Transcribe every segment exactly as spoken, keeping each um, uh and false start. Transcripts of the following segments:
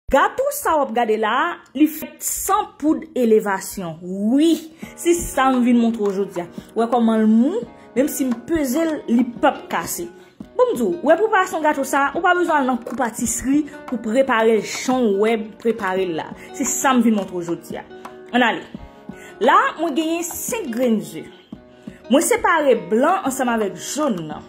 Gato sa w ap gade la a, li fèt san poud elevasyon. Wi, se sa m vin montre w jodi a. Ou wè kòman l mou, menm si m peze l, li p ap kase. Bon, m di w, ou wè preparasyon gato sa a, ou pa bezwen al nan kou patisri pou prepare l jan w wè m prepare l la. Se sa m vin montre w jodi a. Ann ale. La a, mwen genyen senk grenn ze. Mwen separe blan ansanm avèk jòn nan.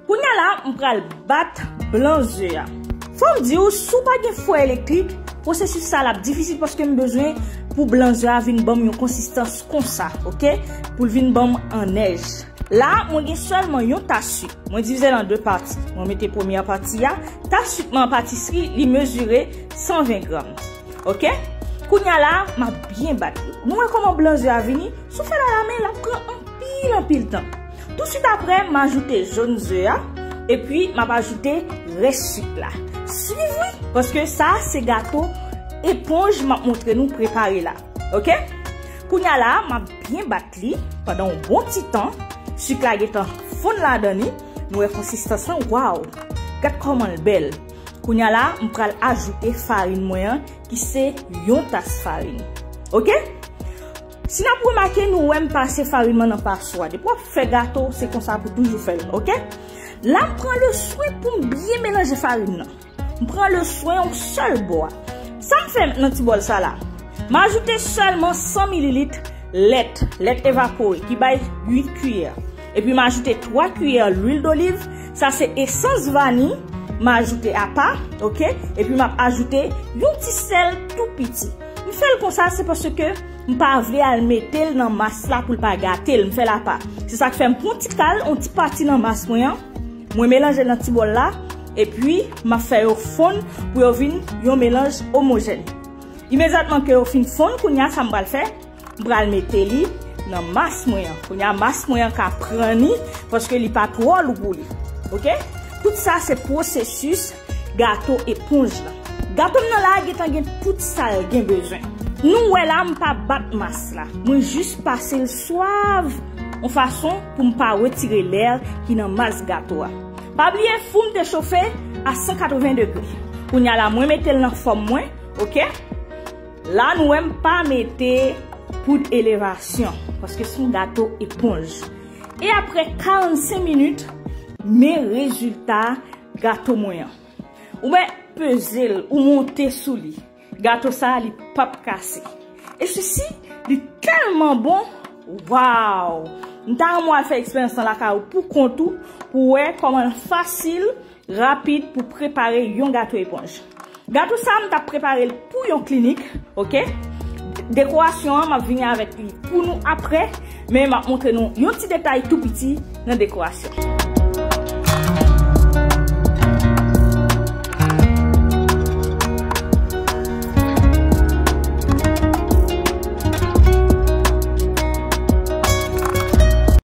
Kounye a la, m pral bat blan ze a. Fò m di w, si w pa gen fè elektrik, pwosesis sa l ap difisil paske m bezwen pou blan ze a vin ban m yon konsistans konsa, oke? Pou l vin ban m an nèj. La, mwen gen sèlman yon tas sik. Mwen divize l an de pati. Mwen mete premyè pati a. Tas sik mwen an patisri, li mezire san ven granm. Oke? Kounye a la, m ap byen bat li. Nou wè kòman blan ze a vini? Si w fè l alamen, l ap pran anpil, anpil tan. Tousuit apre, m ajoute jòn ze a, epi m ap ajoute rès sik la. Swiv wi, paske sa se gato eponj m ap montre nou prepare la. Oke? Kounye a la, m ap byen bat li pandan yon bon ti tan. Sik la gentan fonn ladan li. Nou wè konsistans lan, waw! Gad kòman l bèl. Kounye a la, m pral ajoute farin mwen an, ki se yon tas farin. Oke? Si n ap remake, nou wè m pase farin mwen nan paswa. Depi w ap fè gato, se konsa pou toujou fè l, oke? La, m pran le swen pou m byen melanje farin nan. M pran le swen yon sèl bò a. Sa m fè nan ti bòl sa la? M ajoute sèlman san mililit lèt, lèt evapore, ki bay uit kiyè. Epi m ajoute twa kiyè lwil doliv, sa se esans vani, m ajoute apa, oke? Epi m ap ajoute yon ti sèl tou piti. M fè l konsa, se paske m pa vle al mete l nan mas la pou l pa gate l, m fè l apa. Se sa k fè m pran yon ti kal, yon ti pati nan mas mwen an, mwen melanje l nan ti bòl la, epi m ap fè yo fonn pou yo vin yon melanj omojèn. Imedyatman ke yo fin fonn, kounye a sa m pral fè, m pral mete li nan mas mwen an. Kounye a mas mwen an ka pran li, paske li pa twò lou pou li. Oke? Tout sa se pwosesis gato eponj la. Gato m nan la gentan gen tout sa l gen bezwen. Nou wè la m pa bat mas la. Mwen jis pase l swav yon fason pou m pa retire lè ki nan mas gato a. Pa bliye fou m te chofe a san katreven degre. Kounye a la mwen mete l nan fòm mwen, oke? La nou wè m pa mete poud elevasyon, paske se yon gato eponj. E apre karannsenk minit, men rezilta gato mwen an. Ou mèt peze l, ou monte sou li. Gato sa a, li p ap kase. E sesi, li tèlman bon, waw! M ta renmen w al fè eksperyans lan lakay ou pou kont ou, pou w wè kòman l fasil, rapid pou prepare yon gato eponj. Gato sa a, m t ap prepare l pou yon klinik, oke? Dekorasyon an, m ap vini avèk li pou nou apre, men m ap montre nou yon ti detay tou piti nan dekorasyon.